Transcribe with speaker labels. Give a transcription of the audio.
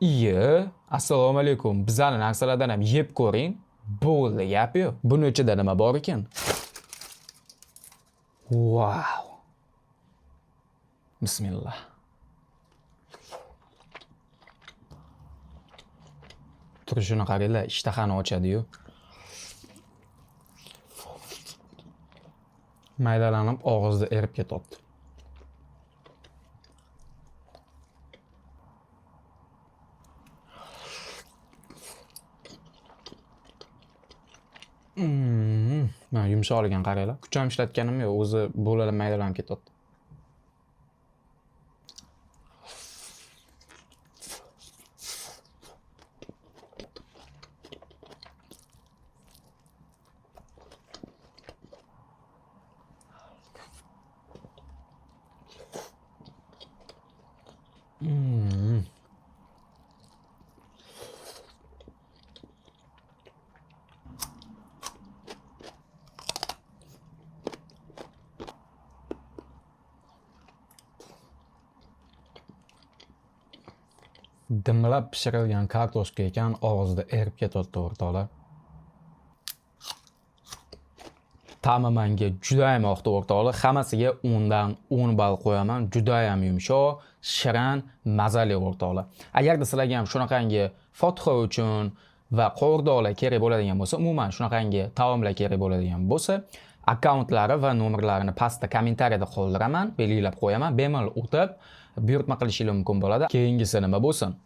Speaker 1: Iye, assalomu alaykum. Bizani narsalardan ham yeb ko'ring. Bo'ldi, gap yo'q. Buni ichida nima bor ekan? Vau. Bismillah. Turishini qaranglar, ishtahani ochadi-yu. Maydalanib og'izda erib ketyapti. Mana yumshoqligini qaranglar. Kuch ham ishlatganim yo'q, o'zi bo'lalar maydalanib ketyapti. Dimlab pishirilgan kartoshka ekan, og'izda erib ketyapti, o'rtoqlar. Ta'mi menga judayam yoqdi, o'rtoqlar. Hammasiga 10 dan 10 ball qo'yaman. Judayam yumshoq, shirin, mazali, o'rtoqlar. Agarda sizlarga ham shunaqangi fotiha uchun va qovurdoqlar kerak bo'ladigan bo'lsa, umuman shunaqangi taomlar kerak bo'ladigan bo'lsa, akkauntlari va nomerlarini pastda kommentariyada qoldiraman, belgilab qo'yaman. Bemalol o'tib buyurtma qilishingiz mumkin bo'ladi. Keyingisi nima bo'lsin?